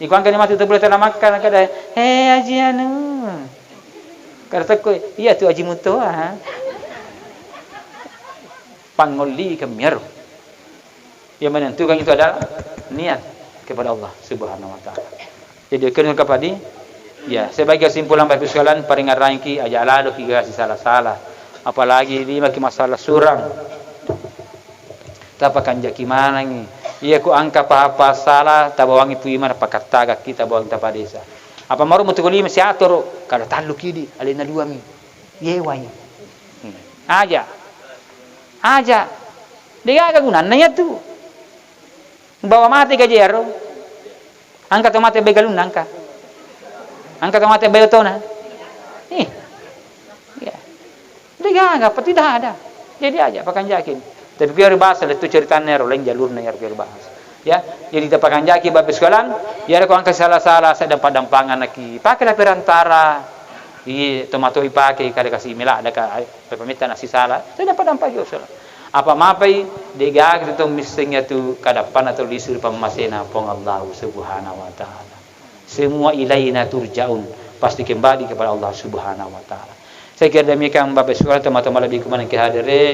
Iko angkani matu tebule tana Makka, nakada, "He, Aji anu." Kada tekko, "Iya tu Aji Mutoa." Pangolli kemiaro. Yang menentukan itu adalah niat kepada Allah Subhanahu wa Ta'ala. Jadi, kenapa kapadi? Ya, sebagai kesimpulan, Bapak Ibu sekalian, paringarangki aja lalo ki gasi sala-sala. Apalagi di maki masalah surang. Tapakanjaki manengi. Iya ku angka papa sala, tabawangi puimana pakattagaki, tabawangi tapadesa. Apa maru mutu lima siatoro, kada tallu kidi, alena dua mi. Yewai. Hmm. Aja. Aja. Degaga gunanna yatu. Bawa mate gaji ero. Angka to mate bai galunna angka. Angka to mate bai otona. Ih. Iya. Degaga apa tidak ada. Jadi aja pakanjakin. Tapi kira bahasa lettu ceritanya ero lain jalurna ero kira bahasa. Ya, jadi tapakanjaki Bapak sekalian, ya ko angka sala-sala saya dampak-dampangan naki. Pakailah perantara. Iya, tomato ipake kada kasi mila ada ka pemitta nasi sala. Saya dampak-dampak juga salah. Apa mapai degaga tu misseng yatu kadappana tu lisur pammasena Puang Allah Subhanahu wa Ta'ala. Semua ilaina turja'un, pasti kembali kepada Allah Subhanahu wa Ta'ala. Saya kira demikian Bapak Ibu sekalian, teman-teman lebih kemana ke hadere,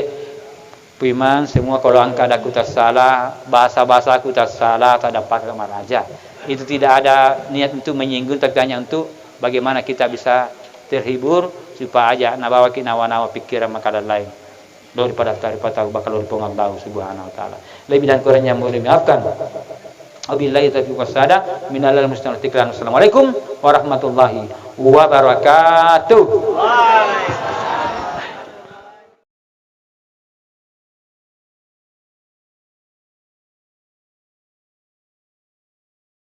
Puimang, semua kalau angka ada ku tassala, bahasa-bahasa ku tassala, tak dapat maraja. Itu tidak ada niat untuk menyinggung, tapi hanya untuk bagaimana kita bisa terhibur supaya aja nabawa ki nawa-nawa pikiran makanan lain. Daripada, daripada tahu bakal dari Puang Allah Subhanahu wa Ta'ala. Lebih dan kurangnya mohon dimaafkan. Wabillahi taufiq wassadah. Minallahil musta'an. Assalamualaikum warahmatullahi wabarakatuh.